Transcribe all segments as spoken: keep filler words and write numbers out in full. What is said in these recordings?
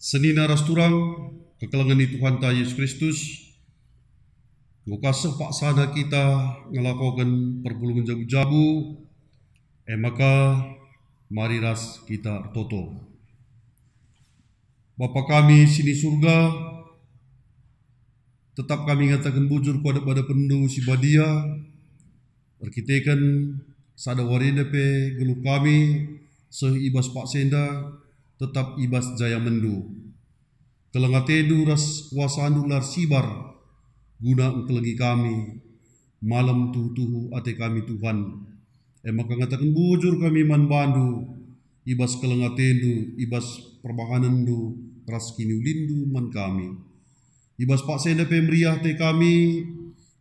Senina ras turang, kekelengen ni Tuhanta Yesus Kristus, enggo ka seh paksana kita ngelakoken perpulungen jabu-jabu, e maka mari ras kita ertoto. Bapa kami si ni Surga, tetap kami ngataken bujur ku adep-adepndu si badia, erkiteken sada wari enda pe geluh kami seh i bas paksa enda, tetap i bas jayamendu. Keleng atendu ras kuasandu la ersibar guna engkelengi kami. Malem tuhu-tuhu ate kami, Tuhan. E maka ngataken bujur kami man bandu, i bas keleng atendu, i bas perbahanenndu ras kiniulinndu man kami. I bas paksa enda pe meriah ate kami,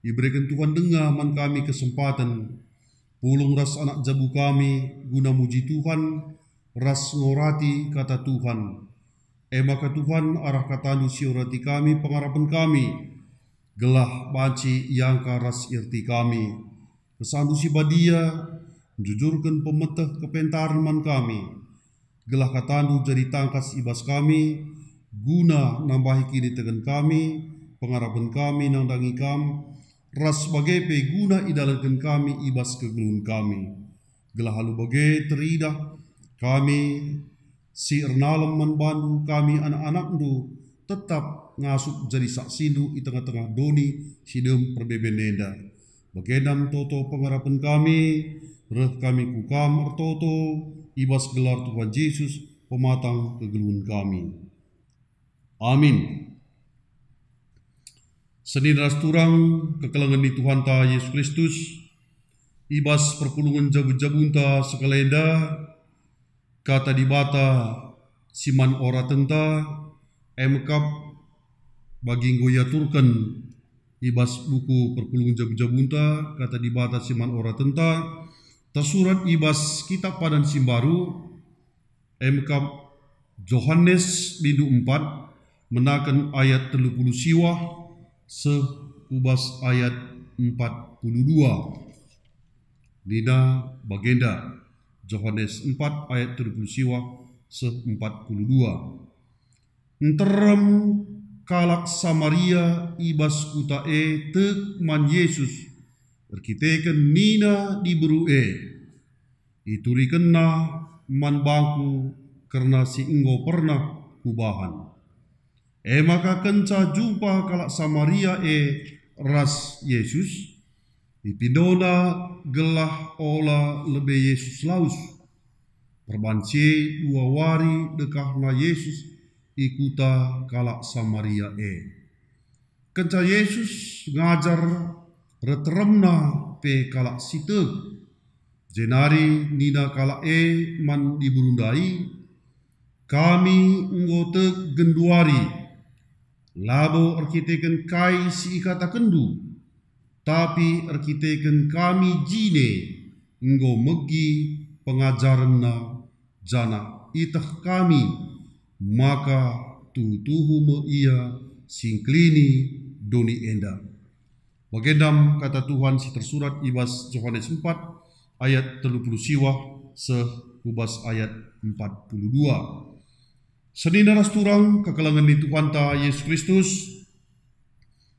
ibereken Tuhan denga man kami kesempaten pulung ras anak jabu kami guna muji Tuhan ras ngorati kata Tuhan. E maka Tuhan, arah katandu si orati kami pengarapen kami, gelah banci iangka ras ierti kami. KesahNdu si badia njujurken pemeteh kepentaren man kami, gelah katandu jadi tangkas i bas kami, guna nambahi kiniteken kami, pengarapen kami nandangi Kam, ras bage pe guna idalanken kami i bas kegeluhen kami. Gelah alu bage teridah kami si ernalem man bandu, kami anak-anakndu, tetap ngasup jadi saksindu i tengah-tengah doni si dem perbeben enda. Bagenda me toto pengarapen kami, reh kami ku Kam ertoto, i bas gelar Tuhan Jesus, pematang kegeluhen kami. Amin. Senina ras turang, kekelengen ni Tuhanta Yesus Kristus, i bas perpulungen jabu-jabunta sekalenda, Kata Dibata si man oratenta, e mekap bagi enggo iaturken i bas buku perpulungen jabu-jabunta, Kata Dibata si man oratenta, tersurat i bas Kitab Padan si Mbaru, e mekap Johanes bindu empat, menaken ayat telu puluh siwah seh ku bas ayat empat puluh dua. Nina bagenda, Johanes empat ayat telu puluh siwah seh empat puluh dua. Nterem kalak Samaria i bas kuta e tek man Jesus erkiteken nina diberu e, "Iturikenna man bangku kerna si enggo pernah kubahan." E maka kenca jumpa kalak Samaria e ras Jesus, ipindona gelah ola lebe Jesus lawes. Perbanci e dua wari dekahna Jesus i kuta kalak Samaria e. Kenca Jesus ngajar, reteremna pe kalak si tek. Jenari nina kalak e man diberu ndai, "Kami enggo tek genduari, labo erkiteken kai si ikatakenndu, tapi erkiteken kami jine enggo megi pengajarenna, janah iteh kami maka tuhu-tuhu me ia si ngkelini doni enda." Bagenda me kata Tuhan si tersurat i bas Johanes empat ayat telu puluh siwah seh ku bas ayat empat puluh dua. Senina ras turang kekelengen ni Tuhanta Yesus Kristus,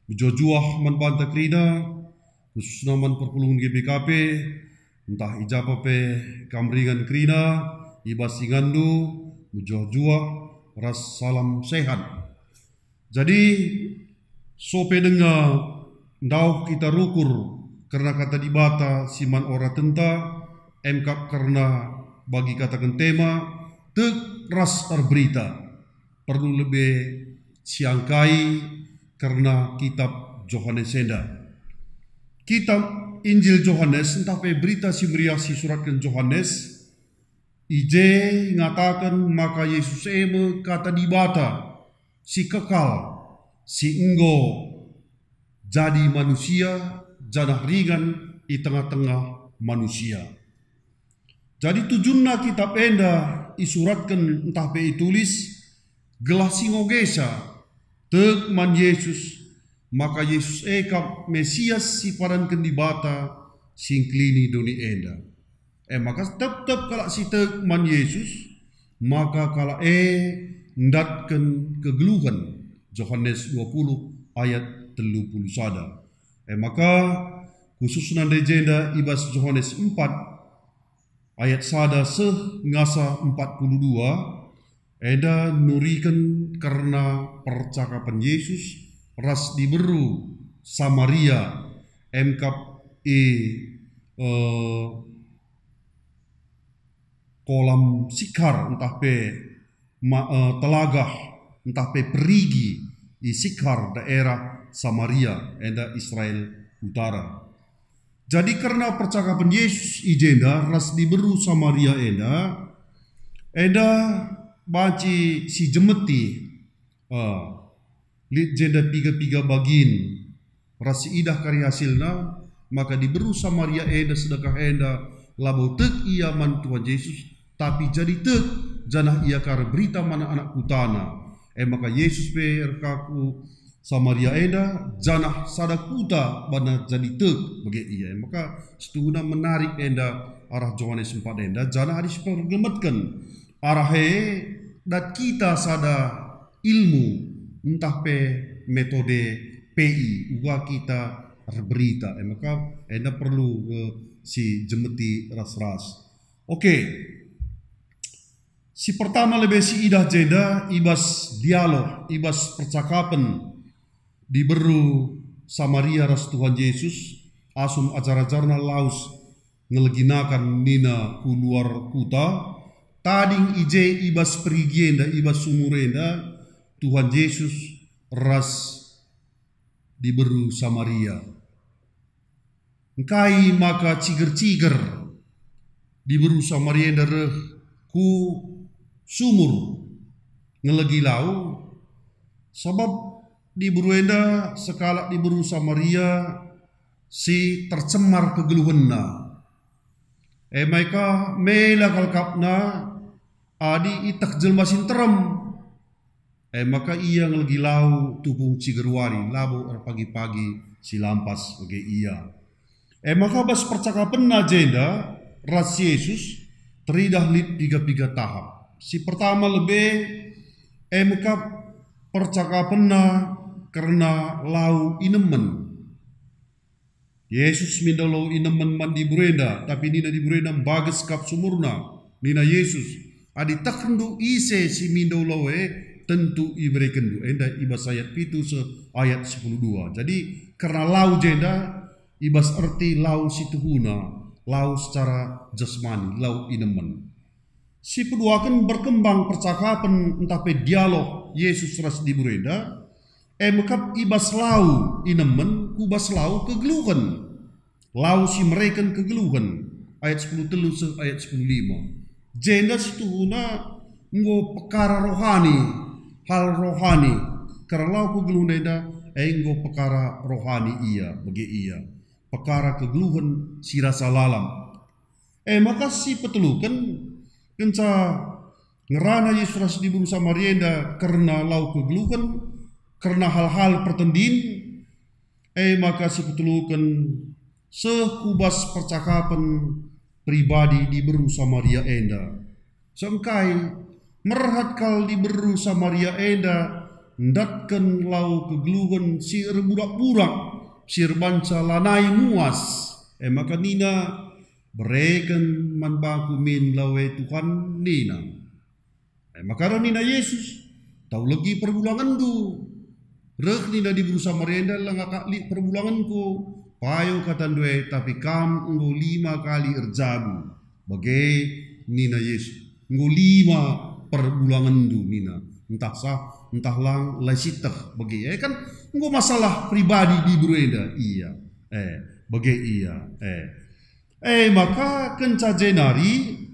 mejuah-juah man banta kerina, khususna man perpulungen G B K P, ntah i ja pe kam ringan kerina, i bas inganndu, mejuah-juah ras salam sehat. Jadi, sope denga ndauh kita rukur kerna Kata Dibata si man oratenta, e mekap kerna bagi kataken tema, tek ras erberita. Perlu lebe siangkai kerna kitab Johanes enda. Kitab Injil Johanes, ntah pe Berita Si Meriah si suratken Johanes, i je ngataken maka Jesus e me Kata Dibata si kekal, si enggo jadi manusia, janah ringan i tengah-tengah manusia. Jadi tujunna kitab enda isuratken ntah pe itulis, gelah si ngogesa tek man Jesus, maka Jesus e kap Mesias si ipadanken Dibata si ngkelini doni enda. E maka tep-tep kalak si tek man Jesus, maka kalak e ndatken kegeluhen, Johanes dua puluh ayat telu puluh sada. E maka, khususna ndai jenda i bas Johanes empat ayat sada seh ngasa empat puluh dua, enda nuriken kerna percakapen Yesus ras diberu Samaria, emkap i, eh, kolam Sikhar ntah pe ma-, eh, telagah ntah pe perigi i Sikhar daerah Samaria, enda Israel Utara. Jadi kerna percakapen Yesus i jenda ras diberu Samaria enda, enda banci si jemeti, eh, lit jenda piga-piga bagin ras siidah kari hasilna, maka diberu Samaria enda sedekah enda labo tek ia man Tuhan Yesus, tapi jadi tek, janah ia kari berita man anak kutana. E maka Yesus pe erkaku Samaria enda, janah sada kuta bana jadi tek bage ia. E maka situhuna menarik enda arah Johanes empat enda, janah adi sipergemetken arah e, dat kita sada ilmu ntah pe metode P I, uga kita erberita. E maka enda perlu, eh, si jemeti ras-ras. Oke. Si pertama lebe si idah jenda i bas dialog, i bas percakapen diberu Samaria ras Tuhan Yesus, asum ajar-ajarna lawes ngeleginaken nina ku luar kuta, tading i je i bas perigi enda, i bas sumur enda, Tuhan Yesus ras diberu Samaria. Engkai maka ciger-ciger diberu Samaria enda reh ku sumur ngelegi lau? Sabap diberu enda sekalak diberu Samaria si tercemar kegeluhenna. E maka mela kal kapna adi iteh jelma si nterem. E maka ia ngelegi lau tupung ciger wari, labo erpagi-pagi si lampas bage ia. E maka bas percakapenna jenda ras Yesus teridah lit piga-piga tahap. Si pertama lebe, e mekap percakapenna kerna lau inemen. Yesus mindo lau inemen man diberu enda, tapi nina diberu enda, "Mbages kap sumurna." Nina Yesus, "Adi tehndu ise si mindo lau e, tentu iberekenndu." Enda i bas ayat pitu seh ayat sepuluh dua. Jadi, kerna lau jenda, i bas erti lau si tuhuna, lau secara jasmani, lau inemen. Si peduaken berkembang percakapen ntah pe dialog Yesus ras diberu enda, e mekap i bas lau inemen ku bas lau kegeluhen. Lau si mereken kegeluhen, ayat sepuluh telu seh ayat sepuluh lima. Jenda situhuna enggo pekara rohani, hal rohani, kerna lau kegeluhen enda, e enggo pekara rohani ia, bage ia. Pekara kegeluhen si rasa lalap. E maka si peteluken, kenca ngerana Yesus ras diberu Samaria enda kerna lau kegeluhen, kerna hal-hal pertendin, e maka si peteluken seh ku bas percakapen pribadi diberu Samaria enda. Sengkai, merhat kal diberu Samaria enda ndatken lau kegeluhen si erburak-burak, si erbanca lanai muas. E maka nina, "Bereken man bangku min lau e, Tuhan," nina. E maka nina Yesus, "Tau legi perbulangenndu." Reh nina diberu Samaria enda, "Langa kap lit perbulangenku. Payo katandu e, tapi kam enggo lima kali erjabu." Bage nina Yesus, "Enggo lima perbulangenndu," nina. Ntah sah, ntah lang, la sieteh. Bage, e kan enggo masalah pribadi diberu enda. Ia, e, bage ia, e. E maka kenca jenari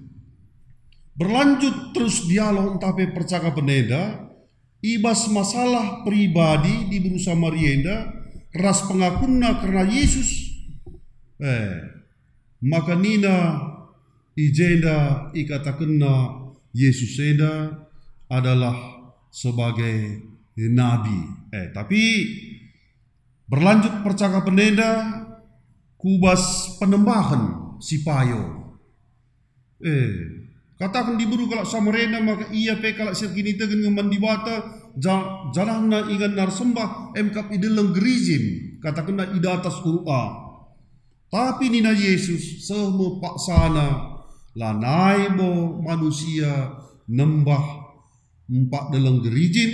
berlanjut terus dialog ntah pe percakapen enda, i bas masalah pribadi diberu Samaria enda ras pengakunna kerna Yesus. E, maka nina i jenda ikatakenna Yesus enda adalah sebagai nabi. E, tapi berlanjut percakapen enda ku bas penembahen si payo. E, Kataken diberu kalak Samaria enda maka ia pe kalak si erkiniteken nge man Dibata, ja-, janahna inganna ersembah, e me kap i deleng Gerijim, katakenna i datas urup ah. Tapi nina Jesus, seh me paksana, lanai bo manusia nembah empak deleng Gerijim,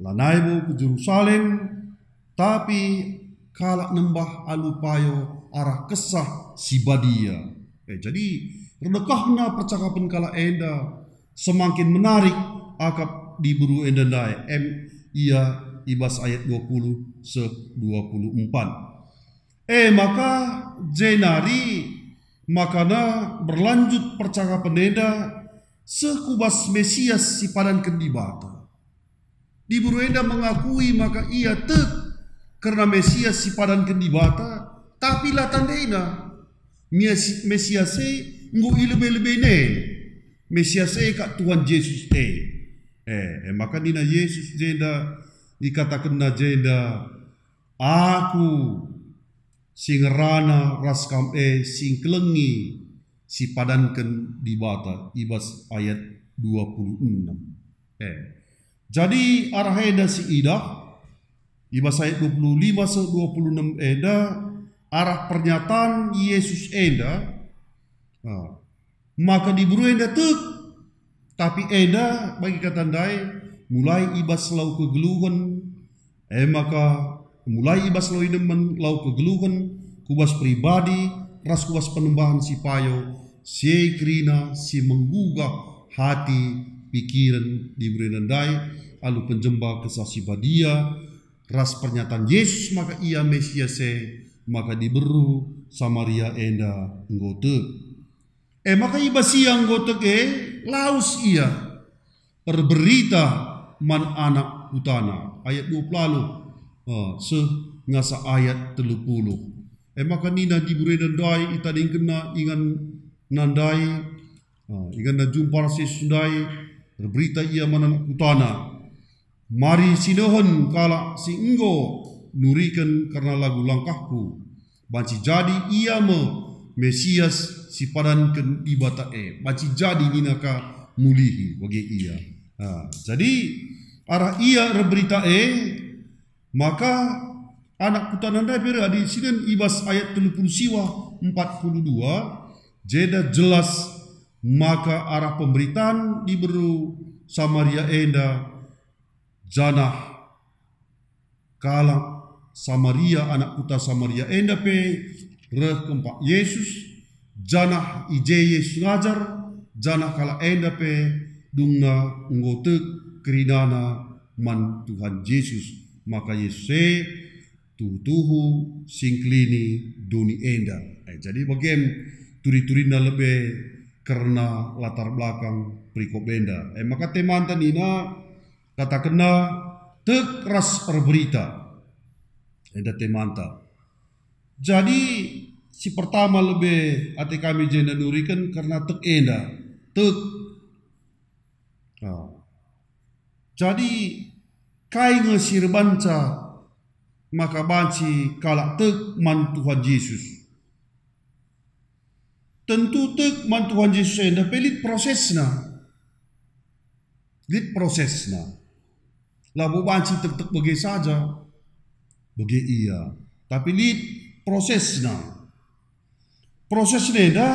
lanai bo ku Jerusalem, tapi kalak nembah alu payo arah Kesah Si Badia. Eh, jadi, erdekahna percakapen kalak enda semangkin menarik akap diberu enda ndai, em ia i bas ayat dua puluh seh dua puluh empat. E maka jenari makana berlanjut percakapen enda seh ku bas Mesias si padanken Dibata. Diberu enda mengakui maka ia tek kerna Mesias si padanken Dibata, tapi la tandena Mes-, Mesias e enggo i lebe-lebena. Mesias e kap Tuhan Jesus e. Eh, e maka nina Jesus jenda, ikatakenna jenda, "Aku si ngerana ras kam e si ngkelengi si padanken Dibata," i bas ayat dua puluh enam. Eh. Jadi arah enda si idah, i bas ayat dua puluh lima seh dua puluh enam enda, arah pernyataan Yesus enda, ah, maka diberu enda tek, tapi enda bagi kata ndai mulai i bas lau kegeluhen, e maka mulai i bas lau inemen, lau kegeluhen, ku bas pribadi, ras ku bas penembahen si payo, si e kerina si menggugah hati pikiren diberu enda ndai alu penjemba Kesah Si Badia, ras pernyataan Yesus maka ia Mesias e, maka diberu Samaria enda enggo tek. E maka i bas ia enggo tek e, lawes ia erberita man anak kutana. Ayat dua puluh, eh, seh ngasa ayat telu puluh. E maka nina diberu enda ndai itadingkenna inganna ndai, eh, inganna jumpa ras Jesus ndai, erberita ia man anak kutana. Mari sinehen kalak si enggo nuriken kerna lagu langkahku. Banci jadi ia me Mesias si padanken Dibata e. Banci jadi nina ka mulihi bage ia. Ha, jadi arah ia erberita e, maka anak kutana ndai pe reh adi sinen i bas ayat telu puluh siwah empat puluh dua, jenda jelas maka arah pemberitaan diberu Samaria enda janah kalak Samaria, anak kuta Samaria enda pe reh kempak Yesus, janah i je Yesus ngajar, janah kalak enda pe dungna enggo tek kerinana man Tuhan Yesus. Maka Yesus e tuhu-tuhu si ngkelini doni enda. Eh, jadi bagem turi-turina lebe kerna latar belakang perikop enda. Eh, maka temanta nina, katakenna tek ras erberita. Enda temanta. Jadi, si pertama lebe ate kami jenda nuriken kerna tek enda. Tek. Nah. Jadi, kai nge si erbanca maka banci kalak tek man Tuhan Yesus? Tentu tek man Tuhan Yesus enda pe lit prosesna. Lit prosesna. Labo banci tek-tek bage saja. Bage ia. Tapi lit prosesna. Prosesna enda,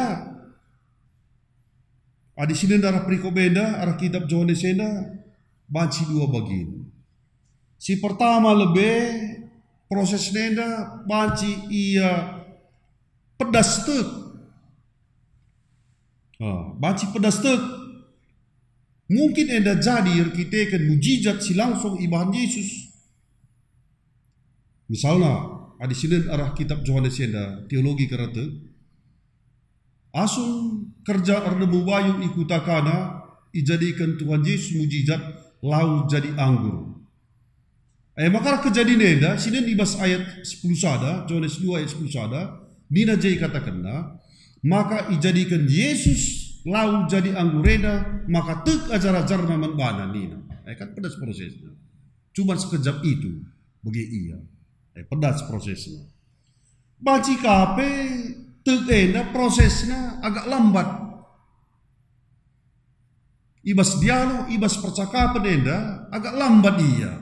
adi sinen arah perikop enda, arah kitab Johanes enda, banci dua bagin. Si pertama lebe, prosesna enda banci ia pedas tek. Ah, banci pedas tek. Mungkin enda jadi erkiteken mujizat si langsung ibahan Yesus. Misalna, adi sinen arah kitab Johanes enda, teologi kerna tek, asum kerja ernemu bayu i kuta Kana, ijadiken Tuhan Yesus mujizat lau jadi anggur. E maka arah kejadin enda, sinen i bas ayat sepuluh sada, Johanes dua ayat sepuluh sada, nina je ikatakenna, maka ijadiken Yesus lau jadi anggur enda, maka tek ajar-ajarna man bana nina. E kan pedas prosesna. Cuman sekejap itu, bage ia. E pedas prosesna. Banci ka pe tek enda prosesna agak lambat. I bas dialog, i bas percakapen enda, agak lambat ia.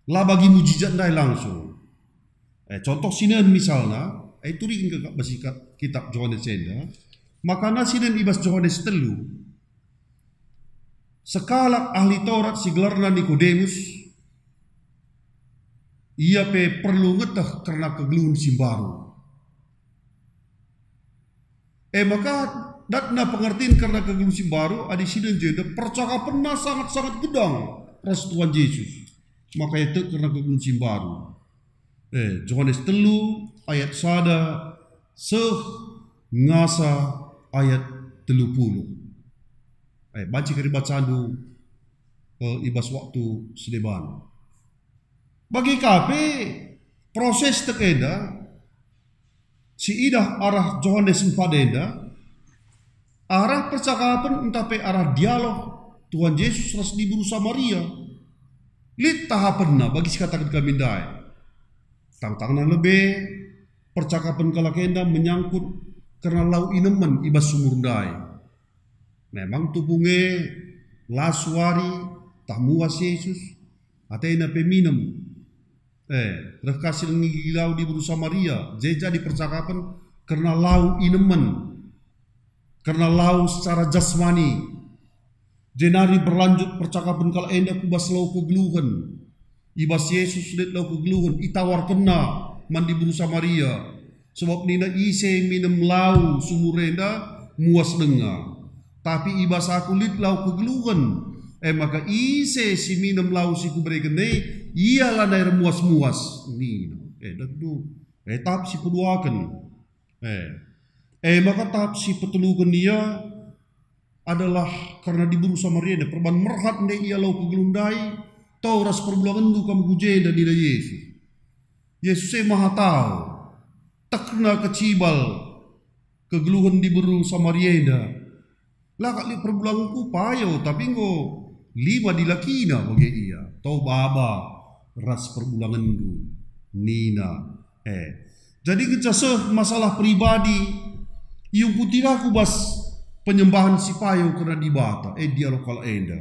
La bagi mujizat ndai langsung. Eh, contoh sinen misalna, eh, turiken ka bas ka-, kitab Johanes enda. Makana sinen i bas Johanes telu, sekalak ahli Taurat si gelarna Nikodemus, ia pe perlu ngeteh kerna kegeluhen si mbaru. E maka, datna pengertin kerna kegeluhen si mbaru, adi sinen jenda percakapenna sangat-sangat gedang ras Tuhan Jesus. Maka ia tek kerna kegeluhen si mbaru. Eh, Johanes telu ayat sada seh ngasa ayat telu puluh. Eh, banci kari bacandu, eh, i bas waktu si deban. Bage ka pe proses tek enda, si idah arah Johanes empat enda, arah percakapen ntah pe arah dialog Tuhan Jesus ras diberu Samaria. Lit tahapenna bagi si kataken kami ndai. Tangtangna lebe, percakapen kalak enda menyangkut kerna lau inemen i bas sumur ndai. Memang tupung e la suari tah muas Jesus, atena pe minem. Eh, reh ka si ngigilau diberu Samaria, je jadi percakapen kerna lau inemen, kerna lau secara jasmani. Jenari berlanjut percakapen kalak enda ku bas lau kegeluhen. I bas Jesus lit lau kegeluhen, itawarkenna man diberu Samaria. Sebab nina, "Ise minem lau sumur enda, muas denga. Tapi i bas aku lit lau kegeluhen, e maka ise si minem lau si kubereken e, ia lanai ermuas-muas," nina. Eh, dendu. Eh, tahap si peduaken. Eh. Eh, maka tahap si peteluken ia adalah kerna diberu Samaria enda, perban merhat nde ia lau kegeluhen ndai, "Tau ras perbulangenndu kam ku jenda," nina Jesus. Jesus e maha tau, tekna kecibal kegeluhen diberu Samaria enda. "La kap lit perbulangenku payo, tapi enggo lima dilakina," bage ia. "Tau baba ras perbulangenndu," nina. Eh. Jadi kenca seh masalah pribadi, iungkuti ka ku bas penyembahen si payo kerna Dibata, eh, dialog kalak enda.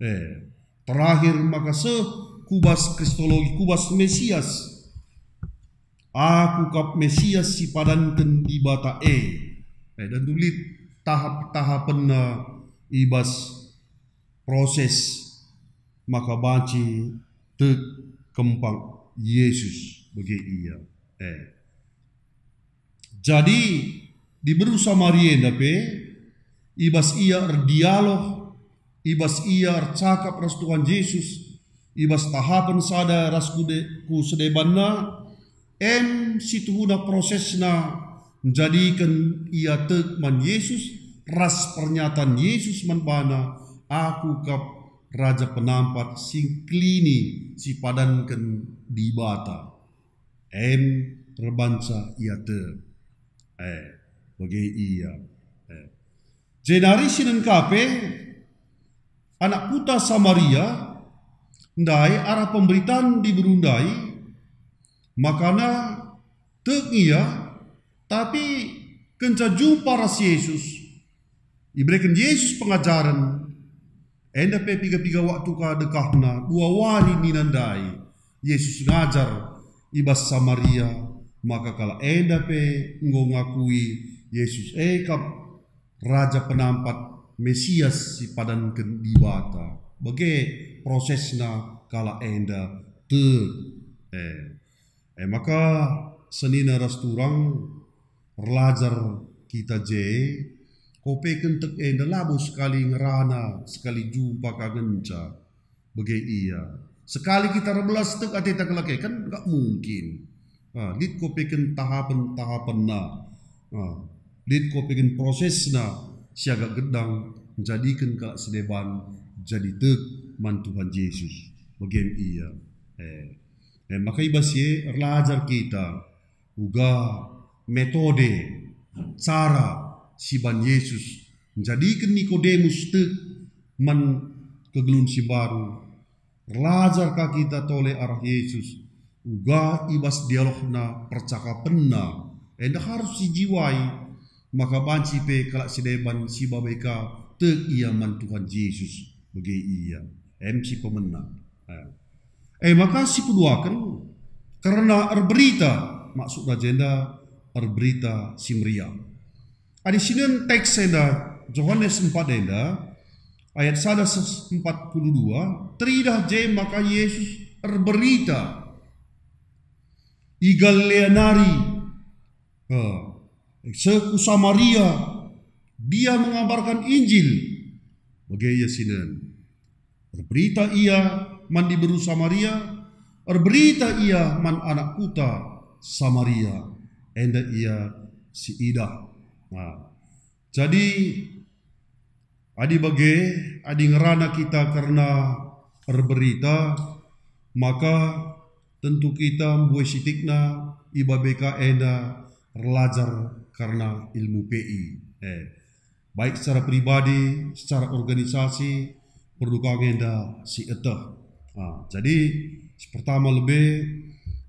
Eh, terakhir maka seh ku bas Kristologi, ku bas Mesias. "Aku kap Mesias si padanken Dibata e." Eh, dan lit tahap-tahapenna i bas proses maka banci tek kempak Jesus bage ia. Eh. Jadi, diberu Samaria enda pe, i bas ia erdialog, i bas ia ercakap ras Tuhan Jesus, i bas tahapen sada ras ku de-, ku sedebanna, em si tuhuna prosesna njadiken ia tek man Jesus ras pernyataan Jesus man bana, "Aku kap Raja Penampat si ngkelini, si padanken Dibata." Em erbanca ia tek. Eh, bage ia. Eh. Jenari sinen ka pe, anak kuta Samaria ndai arah pemberitan diberu ndai, makana tek ia, tapi kenca jumpa ras Jesus, ibereken Jesus pengajaren, enda pe piga-piga waktu ka dekahna, dua wari nina ndai, Jesus ngajar i bas Samaria, maka kalak enda pe enggo ngakui Jesus e kap Raja Penampat, Mesias si padanken Dibata. Bage prosesna kalak enda tek. Eh. E maka senina ras turang erlajar kita je, kopeken tek enda labo sekali ngerana, sekali jumpa ka ngenca. Bage ia. Sekali kita erbelas tek ateta kalak e, kan nggak mungkin. Ah, lit kopeken tahapen-tahapenna. Ah, lit kopeken prosesna si agak gedang njadiken kalak si deban jadi tek man Tuhan Jesus. Bage ia. Eh. Eh, maka i bas si e erlajar kita uga metode, cara si ban Jesus njadiken Nikodemus tek man kegeluhen si mbaru. Erlajar ka kita tole arah Jesus, uga i bas dialogna, percakapenna, enda harus sijiwai, maka banci pe kalak si deban si babai ka Tek ia man Tuhan Jesus, bage ia. Em si pemena. Eh. Eh, maka si peduaken kerna erberita, maksudna jenda erberita si meriah. Adi sinen teks enda, Johanes empat enda, ayat sada seh empat puluh dua, teridah je maka Yesus erberita i Galilea nari, eh, seh ku Samaria, dia mengabarkan Injil. Bage ia sinen. Erberita ia man diberu Samaria, erberita ia man anak kuta Samaria, enda ia si idah. Nah, jadi, adi bage, adi ngerana kita kerna erberita, maka tentu kita mbue sitikna i bas B K enda erlajar kerna ilmu P I. Eh, baik secara pribadi, secara organisasi, perlu ka nge enda si eteh. Ah, jadi, si pertama lebe,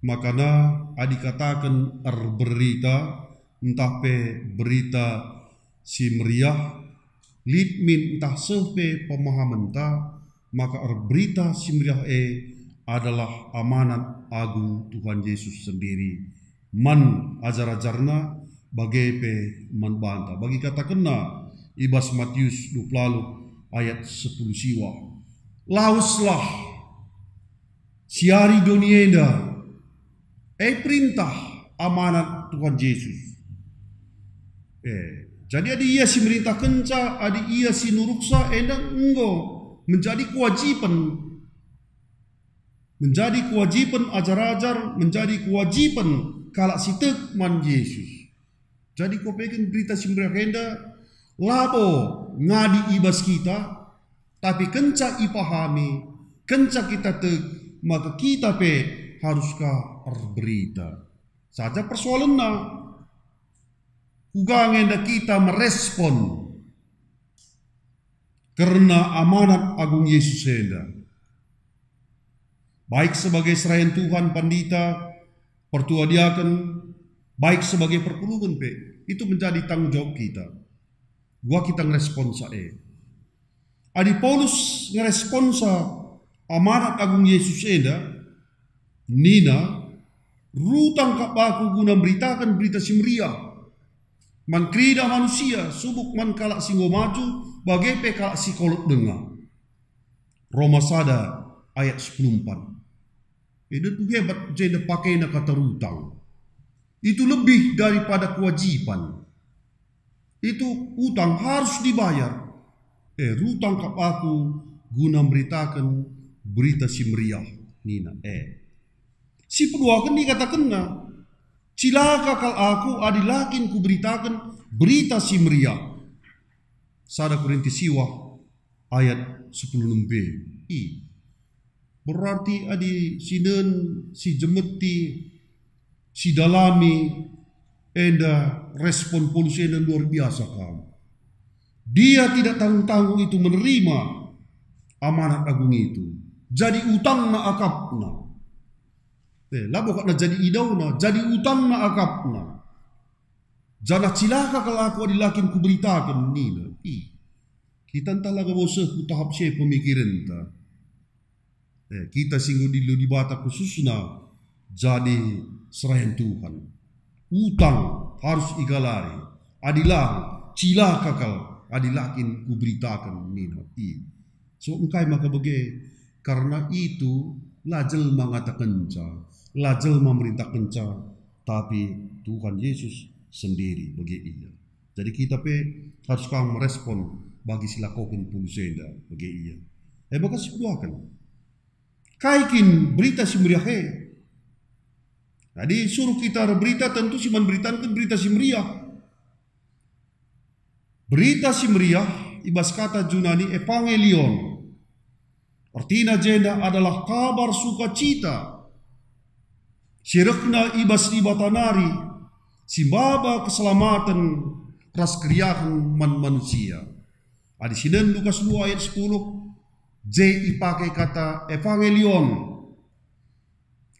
makana adi kataken erberita, ntah pe berita si meriah, lit min ntah seh pe pemahamenta, maka erberita si meriah e adalah amanat agung Tuhan Yesus sendiri man ajar-ajarNa, bage pe man banta. Bagi katakenNa i bas Matius dua puluh ayat sepuluh siwah, "Laweslah, siari doni enda." E, perintah amanat Tuhan Jesus. E, jadi adi Ia si merintahkenca, adi Ia si nuruksa, enda enggo menjadi kewajiben. Menjadi kewajiben ajar-ajar, menjadi kewajiben kalak si tek man Jesus. Jadi, kuapeken Berita Si Meriah enda labo ngadi i bas kita, tapi kenca ipahami, kenca kita tek, maka kita pe harus ka erberita. Saja persoalenna, kuga nge enda kita merespon kerna amanat agung Yesus enda? Baik sebagai serayan Tuhan, pandita, pertua diaken, baik sebagai perpulungen pe, itu menjadi tanggung jawab kita. Kuga kita ngeresponsa e? Adi Paulus ngeresponsa amanat agung Yesus enda, nina, "Rutang kap aku guna mberitaken Berita Si Meriah man kerina manusia, subuk man kalak si enggo maju, bage pe kalak si kolot denga." Roma sada ayat sepuluh empat. Enda tu hebat jenda pakena kata rutang. Itu lebih daripada kewajiban. Itu utang harus dibayar. Eh, rutang kap aku guna mberitaken Berita Si Meriah, nina. Eh. Si peduaken ikatakenna, "Cilaka kal aku adi la kin kuberitaken Berita Si Meriah." Sada Korintus siwah ayat sepuluh nembe. I. Berarti adi sinen, si jemeti, si dalami enda, respon Paulus enda luar biasa kal. Dia tidak tanggung-tanggung itu menerima amanat agung itu. Jadi utangna akapna. Eh, labo kap na jadi idauna, jadi utangna akapna. Janah cilaka kal aku adi la kin kuberitaken, nina. Ih, kita ntah la nggo seh ku tahap si e pemikirenta. Eh, kita si enggo dielo Dibata khususna jadi serayan Tuhan. Utang harus igalari. Adi la, cilaka kal adi la kin kuberitaken, nina. Ih. So, engkai maka bage? Karena itu, la jelma ngatakenca, la jelma merintahkenca, tapi Tuhan Yesus sendiri bage ia. Jadi kita pe harus kang merespon bagi si lakoken Paulus enda bage ia. Eh, maka si peduaken. Kai kin Berita Si Meriah e? Jadi suruh kita erberita, tentu si man beritaken Berita Si Meriah. Berita Si Meriah i bas kata Junani evangelion. Ertina jenda adalah kabar sukacita si rehna i bas Dibata nari, si maba keselamaten ras keriahen man manusia. Adi sinen Lukas dua ayat sepuluh, je ipake kata evangelion.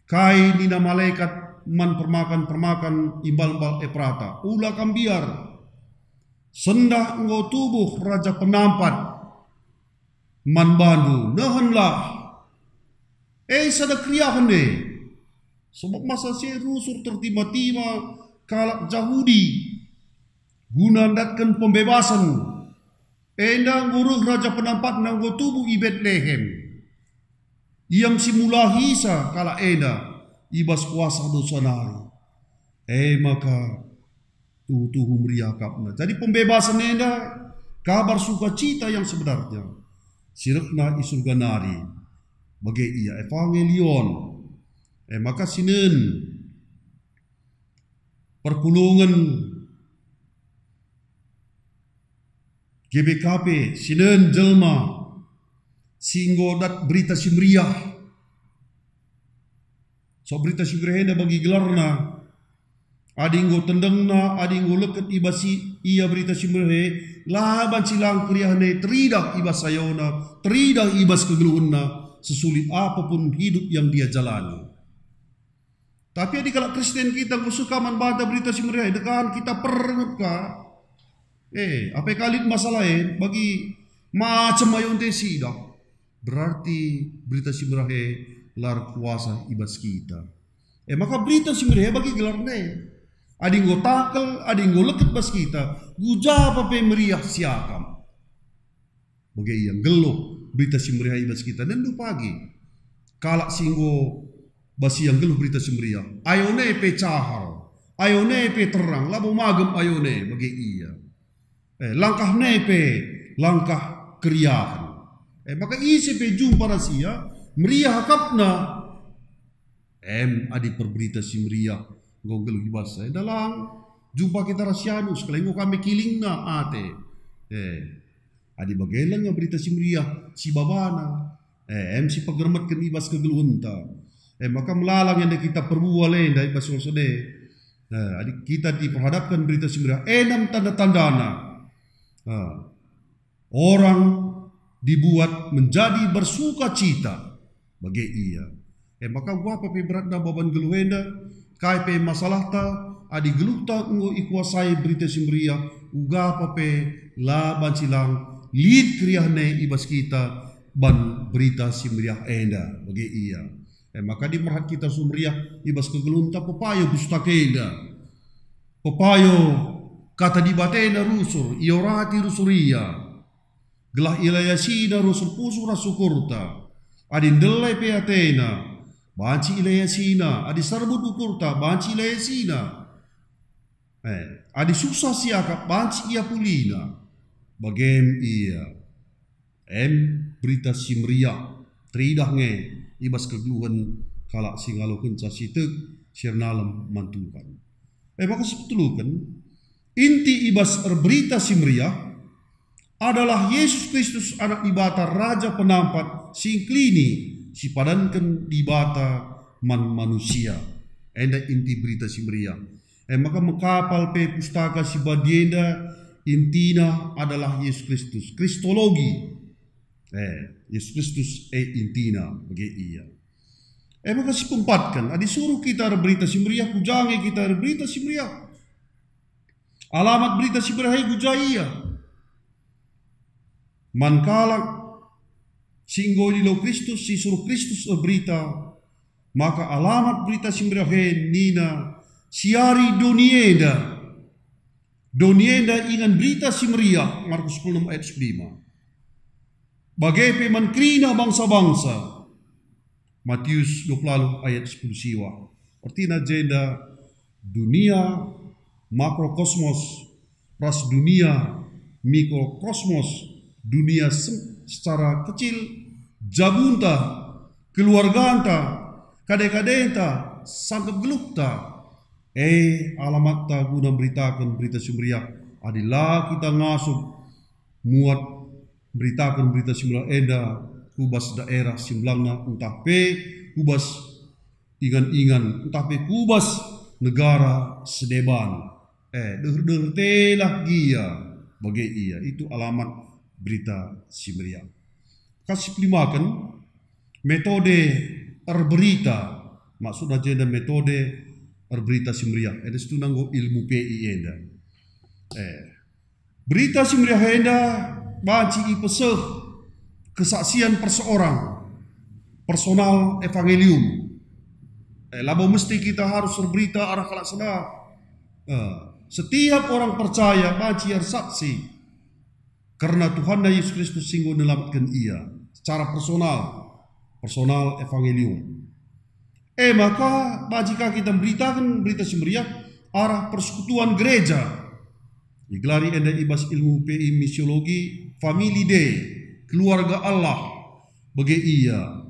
Kai nina malekat man permakan-permakan i mbal-mbal Eprata? Ula kam mbiar. Sendah enggo tubuh Raja Penampat man bandu, nehenlah. E sada keriahen e, sabap masa si e rusur tertima-tima kalak Jahudi guna ndatken pembebasen. Enda enggo reh Raja Penampatna enggo tubuh i Betlehem. Ia me si mulahisa kalak enda i bas kuasa dosa nari. E maka tuhu-tuhu meriah akapna. Jadi pembebasen enda kabar sukacita yang sebenarnya si rehna i surga nari. Bage ia evangelion. E maka sinen perpulungen G B K P, sinen jelma si enggo dat Berita Si Meriah. So Berita Si Meriah enda bagi gelarna, adi enggo tendengna, adi enggo leket i bas i-, ia Berita Si Meriah e, la banci lang keriahen e teridah i bas ayona, teridah i bas kegeluhenna, sesulit apapun hidup yang dia jalani. Tapi adi kalak Kristen kita enggo seh ka man banta Berita Si Meriah, dekan kita perngep ka. Eh, apai ka lit masalah e, bagi macem ayo ente sidah. Berarti Berita Si Meriah e la erkuasa i bas kita. Eh, maka Berita Si Meriah e bagi gelarna e. Adi enggo takel, adi enggo leket bas kita, ku ja pe meriah siakap. Bage ia nggeluh Berita Si Meriah i bas kita, nendu pagi. Kalak si enggo bas ia nggeluh Berita Si Meriah, ayona e pe cahal, ayona e pe terang, labo magem ayona e, bage ia. Eh, langkahna e pe langkah keriahen. Eh, maka ise pe jumpa ras ia, meriah akapna. Em, adi perberita si meriah enggo nggeluh i bas e, enda lang jumpa kita ras Janus, kalai enggo kami kilingna ate. Eh, adi bage langa berita si meriah si babana, eh, em si pegermetken i bas kegeluhenta. Eh, maka melala nge enda kita perbual enda i bas wasa e. Eh, adi kita diperhadapkan berita si meriah, enda me tanda-tandana. Ah. Orang dibuat menjadi bersukacita, bage ia. E maka uga pe beratna baban geluh enda, kai pe masalahta, adi geluhta enggo ikuasai Berita Si Meriah, uga pe la banci lang lit keriahna i bas kita ban Berita Si Meriah enda, bage ia. E maka adi merhat kita sumeriah i bas kegeluhenta, pepayo Pustaka enda. Pepayo Kata Dibata enda rusur, iorati rusur ia. Gelah ilayasina rusur pusuh ras ukurta. Adi ndelai pe atena, banci ilayasina. Adi serbut ukurta, banci ilayasina. Eh, adi susah siakap, banci iapulina. Bage me ia. Em, Berita Si Meriah teridah nge i bas kegeluhen kalak si ngalokenca si tek, si ernalem man Tuhan. E maka sipeteluken, inti i bas erberita si meriah adalah Yesus Kristus, Anak Dibata, Raja Penampat, si engkelini, si padanken Dibata man manusia. Enda inti Berita Si Meriah. E maka mekapal pe Pustaka Si Badia enda, intina adalah Yesus Kristus. Kristologi. Eh, Yesus Kristus e intina, bage ia. E maka sipeempatken, adi suruh kita erberita si meriah, ku ja nge kita erberita si meriah? Alamat Berita Si Meriah e ku ja ia? Man kalak si enggo idilo Kristus, si suruh Kristus erberita, maka alamat Berita Si Meriah e nina, siari doni enda. Doni enda ingan Berita Si Meriah, Markus sepuluh ayat sepuluh lima. Bage pe man kerina bangsa-bangsa, Matius dua puluh ayat sepuluh siwah. Ertina jenda dunia makrokosmos ras dunia mikrokosmos, dunia sem-, secara kecil, jabunta, keluarganta, kade-kadenta, sangkep geluhta. E, alamatta guna mberitaken Berita Si Meriah, adi la kita ngasup muat mberitaken Berita Si Meriah enda ku bas daerah si mbelangna, ntah pe ku bas ingan-ingan, ntah pe ku bas negara sedeban. Eh, deher-deher telah gia, bage ia, itu alamat Berita Si Meriah. Kasih pelimaken, metode erberita, maksudna jenda metode erberita si meriah. Enda situhuna enggo ilmu P I enda. Eh, Berita Si Meriah enda banci ipeseh kesaksian perseorang, personal evangelium. Eh, labo mesti kita harus erberita arah kalak sendah. Eh, setiap orang percaya banci ersaksi kerna Tuhanna Yesus Kristus si enggo nelamatken ia secara personal, personal evangelium. E maka, banci ka kita mberitaken Berita Si Meriah arah persekutuan gereja. Igelari enda i bas ilmu P I misiologi, Family Day, keluarga Allah, bage ia.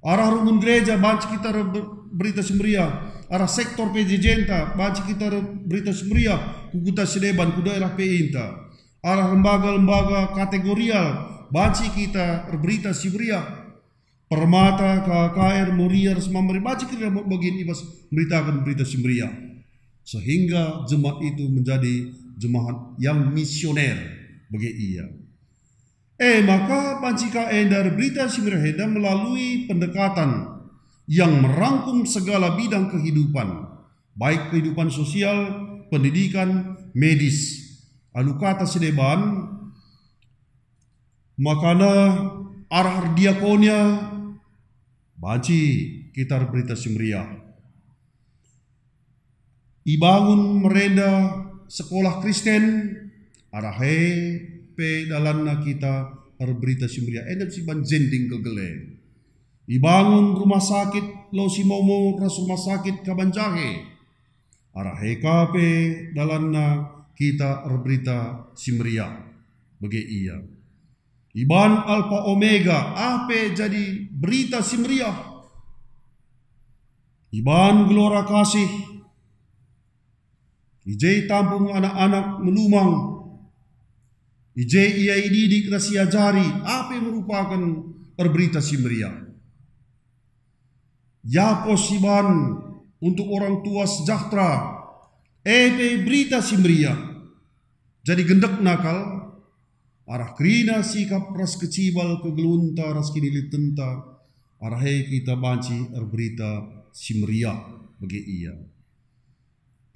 Arah rumun gereja banci kita er-, ber-, Berita Si Meriah, arah sektor P J J-nta banci kita er-, Berita Si Meriah, ku kuta si deban, ku daerah P I-nta. Arah lembaga-lembaga kategorial banci kita erberita si meriah. Permata, K K R, Moria, ras Mamre banci kerina bagin i bas meritaken Berita Si Meriah, sehingga jemaat itu menjadi jemaat yang misioner bagi ia. E maka, banci ka enda Berita Si Meriah enda melalui pendekatan yang merangkum segala bidang kehidupan, baik kehidupan sosial, pendidikan, medis. Alu kata si deban, makana arah erdiakonia banci kita erberita si meriah. Ibangun merenda sekolah Kristen, arah e pe dalanna kita erberita si meriah. Enda si ban jending kegele. Ibangun rumah sakit Losimomo ras rumah sakit Kabanjahe. Arah e ka pe dalanna kita erberita si meriah. Bage ia. Iban Alpa Omega, ah pe jadi berita si meriah. Iban gelora kasih, i je itampung anak-anak melumang, i je ia ididik ras iajari, ah pe merupaken erberita si meriah. Yapos iban untuk orang tua sejahtera, e pe berita si meriah. Jadi gendekna kal, arah kerina sikap ras kecibal kegeluhenta ras kinilitenta, arah e kita banci erberita si meriah bage ia.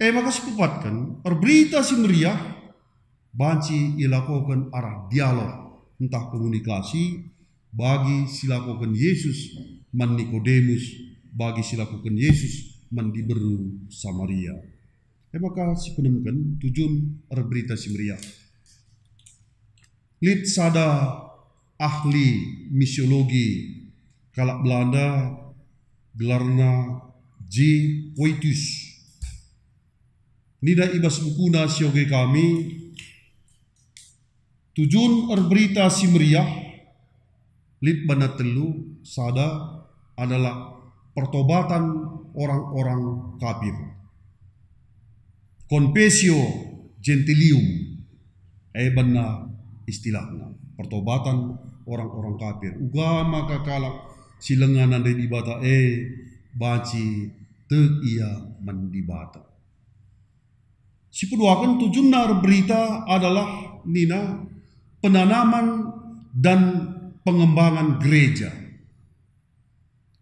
E maka si kupatken, erberita si meriah banci ilakoken arah dialog ntah komunikasi bagi si lakoken Yesus man Nikodemus, bagi si lakoken Yesus man diberu Samaria. E maka si kunemken tujun erberita si meriah. Lit sada ahli misiologi kalak Belanda, gelarna J. Poitus. Nina i bas bukuna Sioge Kami, tujun erberita si meriah lit bana telu, sada adalah pertobatan orang-orang kafir. Confessio Gentilium, e bana istilahna, pertobatan orang-orang kafir. Uga maka kalak si langa nandai Dibata e banci tek ia man Dibata. Si peduaken tujunna erberita adalah nina penanaman dan pengembangan gereja.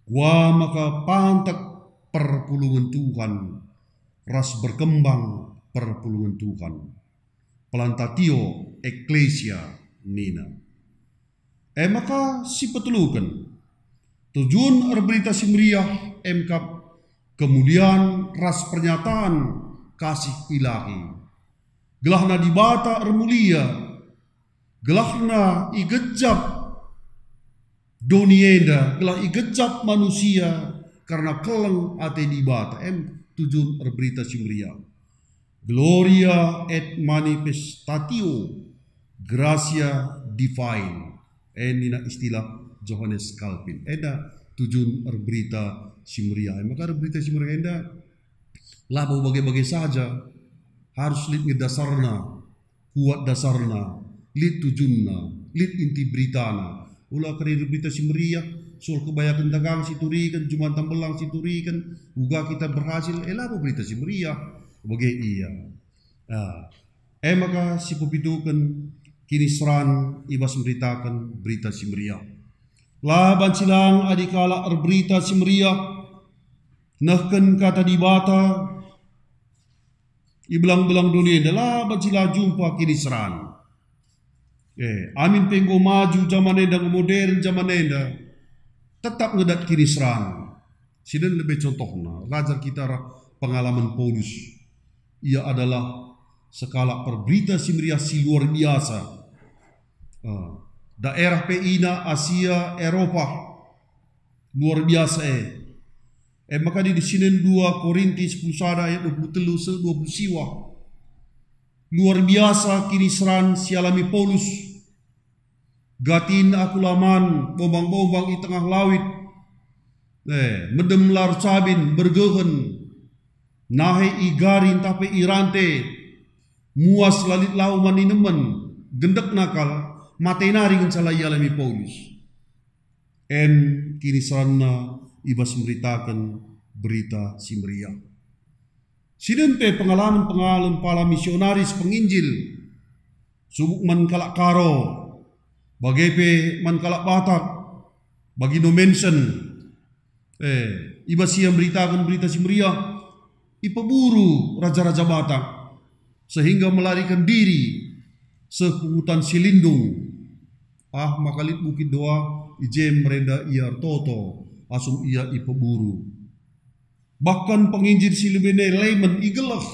Wa maka pantek perpulungen Tuhan ras berkembang perpulungen Tuhan. Plantatio Ecclesia nina. E maka si peteluken, tujun erberita si meriah emkap kemulian ras pernyataan kasih Ilahi. Gelahna Dibata ermulia, gelahna igejap doni enda, gelah igejap manusia kerna keleng ate Dibata, em tujun erberita si meriah. Gloria et manifestatio gratia divine, e nina istilah Johannes Calvin. Enda tujun erberita si meriah. E maka erberita si meriah enda labo bage-bage saja, harus lit nge dasarna, kuat dasarna, lit tujunna, lit inti beritana. Ula kari erberita si meriah, soal kebayaken dagang si turiken, jumanta mbelang si turiken, uga kita berhasil, e labo berita si meriah. Bage ia. Ah, e maka si pepituken kiniseran i bas meritaken berita si meriah. La banci lang adi kalak erberita si meriah, nehken kata Dibata, I belang-belang doni enda la banci la jumpa kiniseran. Eh, amin pe enggo maju jaman enda, enggo modern jaman enda, tetap nge dat kiniseran. Sinen lebe contohna, rajar kita arah pengalaman Paulus. Ia adalah sekalak perberita si meriah si luar biasa. Ah, daerah pe ina Asia, Eropa, luar biasa e. E maka di sinen dua Korinti sepuluh sada ayat dua puluh telu seh dua puluh siwah. Luar biasa kiniseran si alami Paulus. Gatin aku la man, bombang-bombang i tengah lawit. Eh, medem la ercabin, bergehen. Nahe i gari ntah pe i rante. Muas la lit lau man inemen, gendekna kal, mate nari ngenca la ialami Paulus. En kiniseranna i bas meritaken Berita Si Meriah. Sinen pe pengalaman-pengalaman pala misionaris penginjil, subuk man kalak Karo, bage pe man kalak Batak, bagi no mention. Eh, i bas ia meritaken Berita Si Meriah, ipeburu raja-raja Batak, sehingga melarikan diri seh ku hutan Silindung. Ah, maka lit bukit doa, i je merenda ia ertoto, asum ia ipeburu. Bahkan penginjil si lebe nai lemen igeleh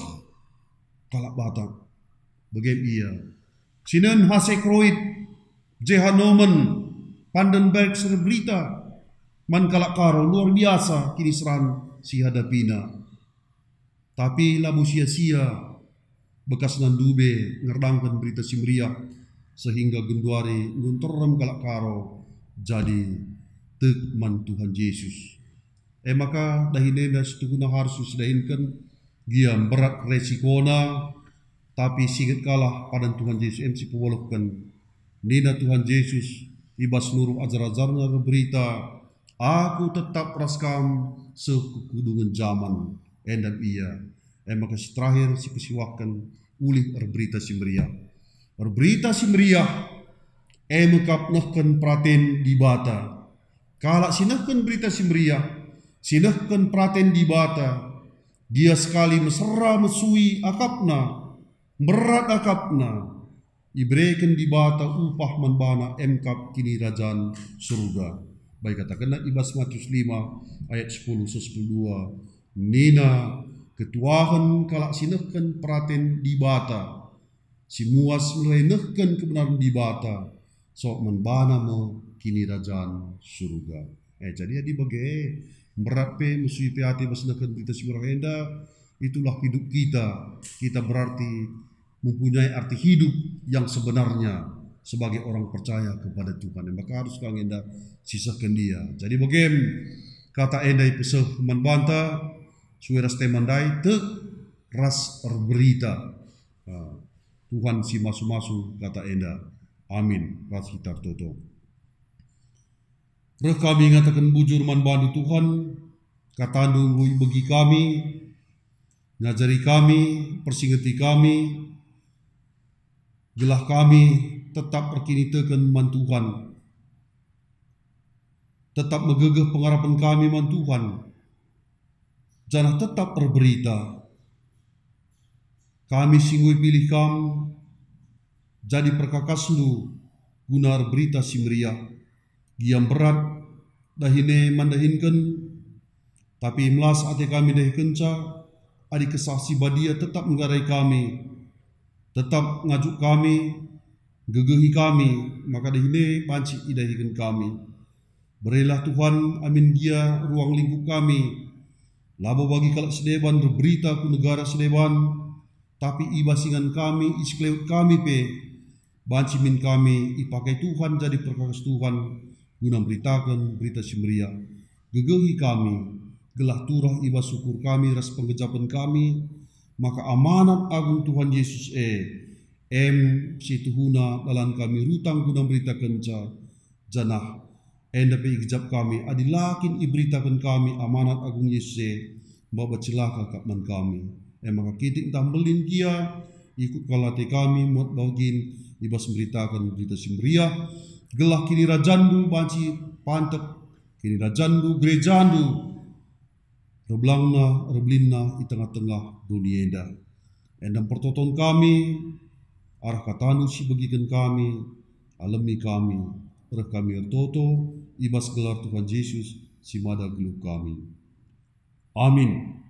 kalak Batak. Bage ia. Sinen Hasekroit, Jehanomen, Pandenberg si erberita man kalak Karo, luar biasa kiniseran si ihadapina. Tapi labo sia-sia bekasna ndube ngerdangken Berita Si Meriah, sehingga genduari enggo nterem kalak Karo jadi tek man Tuhan Jesus. E maka dahin enda situhuna harus sidahinken, gia mberat resikona, tapi singet kalah padan Tuhan Jesus em si pewaluhken. Nina Tuhan Jesus i bas nuruh ajar-ajarNa erberita, "Aku tetap ras kam seh ku kedungen jaman." Enda ia. E maka si terakhir si pesiwahken ulih erberita si meriah. Erberita si meriah e me kap nehken peraten Dibata. Kalak si nehken Berita Si Meriah, si nehken peraten Dibata, gia sekali mesera mesui akapna, mberat akapna, ibereken Dibata upah man bana, em kap Kinirajan Surga. Bai katakenna i bas Matius lima ayat sepuluh seh sepuluh dua, nina, "Ketuahen kalak si nehken peraten Dibata, si muas mulai nehken kebenaren Dibata, sabap man bana me Kinirajan Surga." Eh, jadi adi bage, mberat pe, mesui pe ate bas nehken Berita Si Meriah enda, itulah hidup kita. Kita berarti mempunyai arti hidup yang sebenarnya sebagai orang percaya kepada Tuhan. Maka harus kal enda sisehken Ia. Jadi bage kata enda ipeseh man banta, sue ras tema ndai, tek ras erberita. Ah, Tuhan si masu-masu kata enda. Amin. Ras kita ertoto. Reh kami ngataken bujur man bandu, Tuhan, kataNdu enggo ibegi kami, ngajari kami, persingeti kami, gelah kami tetap erkiniteken man Tuhan, tetap megegeh pengarapen kami man Tuhan, janah tetap erberita. Kami si enggo ipilih Kam jadi perkakasNdu guna erberita si meriah. Gia mberat dahin e man dahinken, tapi melas ate kami ndahikenca, adi Kesah Si Badia tetap nggarai kami, tetap ngajuk kami, nggegehi kami, maka dahin e banci idahiken kami. Berelah Tuhan amin gia ruang lingkup kami, labo bagi kalak si deban erberita ku negara si deban, tapi i bas ingan kami, i sekelewet kami pe, banci min kami ipakai Tuhan jadi perkakas Tuhan guna mberitaken Berita Si Meriah. Gegehi kami, gelah turah i bas ukur kami ras penggejapen kami, maka amanat agung Tuhan Jesus e, em si tuhuna dalan kami rutang guna mberitakenca, janah enda pe igejap kami, adi la kin iberitaken kami amanat agung Jesus e, maba celaka kap man kami. E maka kitik ntah mbelin gia, ikut kal ate kami muat bagin i bas mberitaken Berita Si Meriah, gelah KinirajanNdu banci pantep, KinirajanNdu, gerejaNdu, erbelangna, erbelinna i tengah-tengah doni enda. Enda pertoton kami, arah kataNdu si begiken kami, alemi kami, reh kami ertoto, i bas gelar Tuhan Jesus si mada geluh kami. Amin.